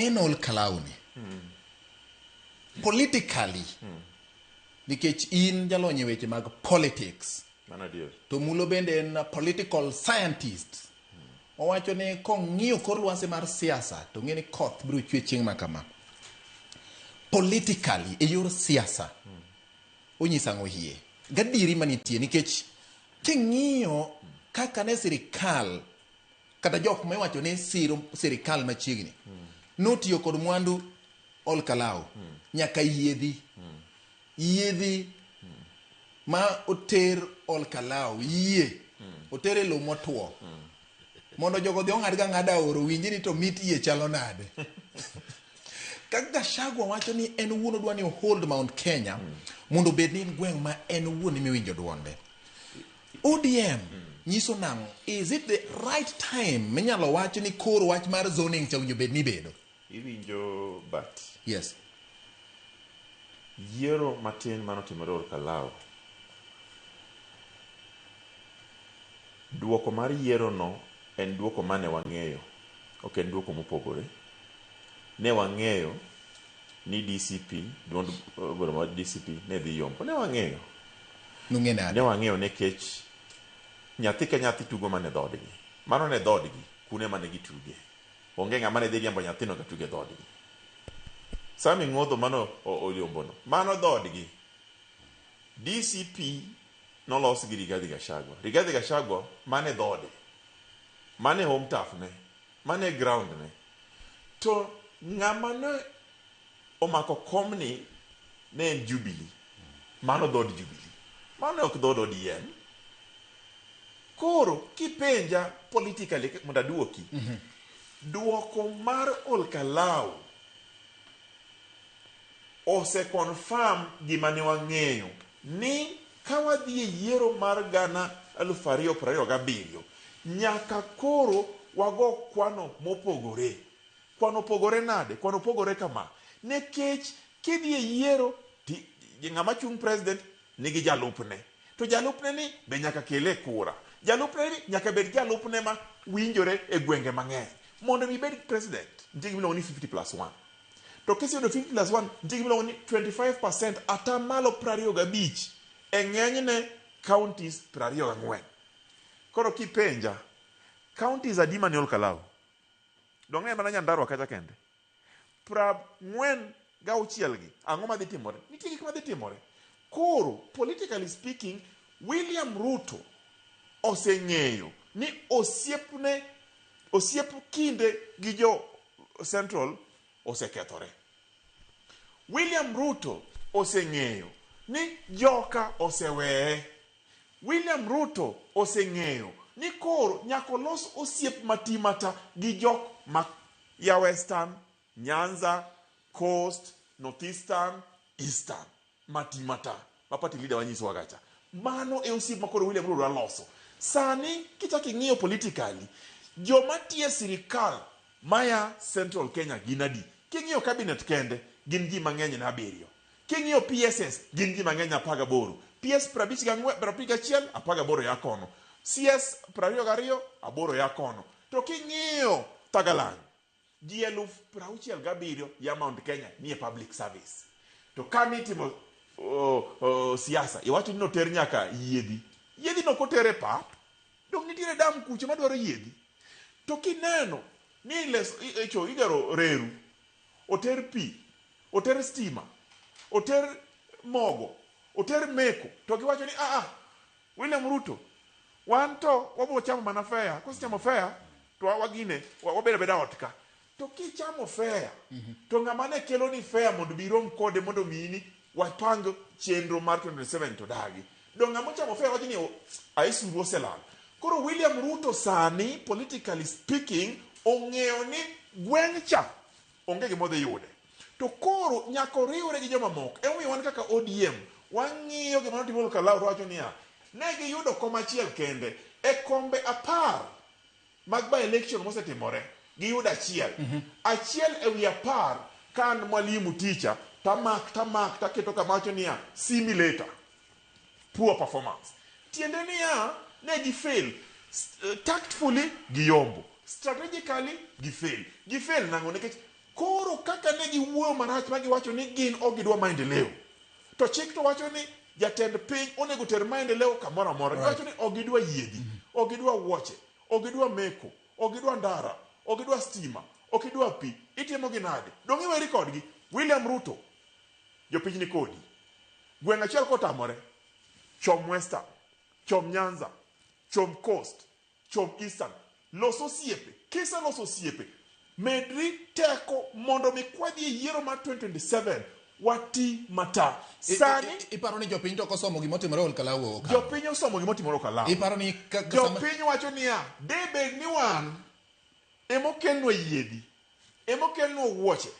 En ol kalawni. Politically, nikech in jalony e weche mag politics, Mano adier. to Mulo bende en a political scientist. Owacho ni kong'iyo kor lwasi mar siasa to ng'e ni koth biro chwe chieng' ma kama. Politically, e yor siasa, onyiso ang'o hie? Gadieri manitie nikech king'iyo kaka ne sirikal kata jok ma iwacho ni siro sirikal machiegni notiyo kod mwandu Ol Kalou nyaka yiedhi yiedhi ma oter Ol Kalou yie oter e lowo motwo mondo jogo odhi ong'ad ga ng'ada aora owinji ni to mit yie chalo nade. Kaka Gachagua wacho ni en owuon odwa ni hold Mount Kenya mondo obed ni en gweng' ma en owuon emiwinjo duonde. ODM nyiso nang'o? Is it the right time minyalo wach ni koro wach mar zoning cha owinjo bed ni bedo? Iwinjo but Yes. Yiero matin mane otimore Ol Kalou, duoko mar yiero no en duoko mane wang'eyo, ok en duoko mopogore. Ne wang'eyo ni DCP, duond bura mar DCP ne dhi yombo. Ne wang'eyo. Nung'e nade? Ne wang'eyo nikech nyathi ka nyathi tugo mana e dhoodgi. Mano ne dhoodgi, kuno ema ne gituge. Onge ng'ama ne dhi riembo nyathino ka tugo e dhoodgi. Sammy Ng'odho mano oyombono, mano dhoodgi. DCP nolos gi Rigathi Gachagua. Rigathi Gachagua mano e dhoode. Mano e home turf ne. Mano e ground ne. To ng'ama ne omako komni ne en Jubilee. Mano dhood Jubilee. Mano ok dhood ODM. Koro kipenja politically mondo aduoki. Duoko mar Ol Kalou ose confirm gima ne wang'eyo ni ka wadhi e yiero mar gana aluf ariyo prariyo gabiriyo nyaka koro wago kwano mopogore. Kwano opogore nade? Kwano opogore kama, nekech kidhi e yiero ti ng'ama chung' president nigi jalupne to jalupne ni be nyaka kele kura. Jalupne ni nyaka bed jalupne ma winjore e gwenge mang'eny. Mondo mi ibed president nitie gima iluongo ni 50 plus 1. To kiseyudo 50 plus 1 nitie gima iluongo ni 25% atamalo 25 e ng'enyne counties 24. Koro kipenja counties adi mani Ol Kalou? Donge en mana Nyandarua kacha kende? 46 gi, ang'o madhi timore? Nitie gik madhi timore. Koro, politically speaking, William Ruto oseng'eyo ni osiepne, osiep kinde gi jo Central osekethore. William Ruto oseng'eyo ni joka oseweye. William Ruto oseng'eyo ni koro nyaka olos osiep mati mata gi jok ma ya Western, Nyanza, Coast, North Eastern, Eastern mati mata ma party leader wanyisowa gacha. Mano e osiep ma koro William Ruto dwa loso. Sani kichako ing'iyo politically, joma tiyo e sirikal maya Central Kenya gin adi? King'iyo cabinet kende gin ji mang'eny na abiriyo. King'iyo PSS gin ji mang'eny 18. PS 54, 51, 18 ya kono. CS 22, aboro ya kono. To king'iyo Tagalang, ji 67,000 ya Mount Kenya nie public service. To ka nitimo siasa, iwacho ni noter nyaka yiedhi. Yiedhi no koter e pap, dong nitiere dam kucho madwaro yiedhi. To kineno ni les, icho igero reru, oter pi, oter stima, oter mogo, oter meko, to giwacho ni aa, William Ruto, wan to wabiro chamo mana fare, kwasechamo fare to wagine, wabedo abeda ot ka. To kichamo fare, to ng'ama ne kelo ni fare mondo bi rom kode mondo omiyi ni wapang chenro mar 2027 to dagi. Dong ng'ama ochamo fare wacho ni aisuru oselal. Koro William Ruto sani, politically speaking, ong'eyo ni gweng' cha onge gima odhi yude. To koro nyaka oriwre gi jomamoko. Emomiyo wan kaka ODM wang'iyo gima notimore Ol Kalou to wacho niya, ne giyudo kom achiel kende e kombe 10 mag by election mosetimore, giyudo achiel. Achiel e wi 10 ka an mwalimu teacher tamak tamak taketo kama wacho niya, see me later. Poor performance. Tiende niya, ne gi fail. Tactfully giyombo. Strategically gi fail. Gi fail nang'o? Nikech koro giwuoyo marach ma giwacho ni gin ok gidwa maendeleo. To chik to wacho ni jatend piny onego ter maendeleo kamoro amora. Giwacho ni ok gidwa yiedhi, ok gidwa wuoche, ok gidwa meko, ok gidwa ndara, ok gidwa stima, ok gidwa pi. Itimo gi nade? Dong' iweri kodgi. William Ruto, jopiny ni kodi. Gweng' achiel kotamore, chom Western, chom Nyanza, chom Coast, chom Eastern. Los osiepe. Kiseloso osiepe, medri teko mondo mi kwadhi e yiero mar 2027 wati mata. Sani Iparo ni jopiny to ok osomo gimotimore Ol Kalou o Okang'o? Jopiny osomo gimotimore Ol Kalou. Iparo ni ka sama Jopiny wacho niya, de bed ni wan emokelnwa yiedhi, emokelnwa wuoche,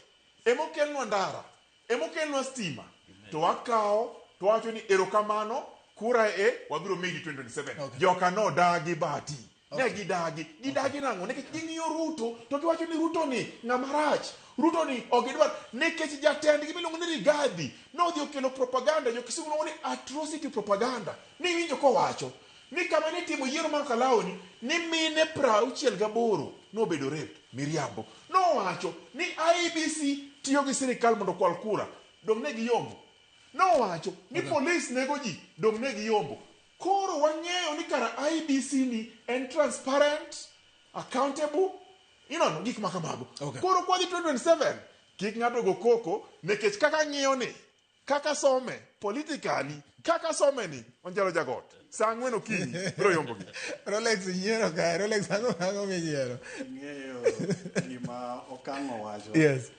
emokelnwa ndara, Emokelnwa stima to wakawo to wawacho ni erokamano kura e wabiro medi 2027. Joka nodagi Bahati. Ne gidagi. Gidagi nang'o? Nikech ging'iyo Ruto to giwacho ni Ruto ni ng'ama rach. Ruto ni ok gidwar nikech jatendgi miluongo ni Rigathi nodhi okelo propaganda, jo Kisumu luongo ni atrocity propaganda. Niwinjo kowacho ni kama nitimo yiero mar Kalao ni, ni mine 68 nobedo raped. Miriambo. Nowacho ni IEBC tiyo gi sirikal mondo okwal kura. Dong' ne giyombo. Nowacho ni polis nego ji. Dong' ne giyombo. Koro wang'eyo ni kara IEBC ni en transparent, accountable, inono gik ma kamago. Koro kwadhi 2027, kik ng'ato go koko nikech kaka ang'iyo ni, Kaka some politically, kaka some ni, Onjalo Jagot, saa ang'wen okinyi biro yombogi. Rolex nyiero kae. Rolex ang'o ang'o minyiero? Ing'eyo gima Okang'o owacho. Yes.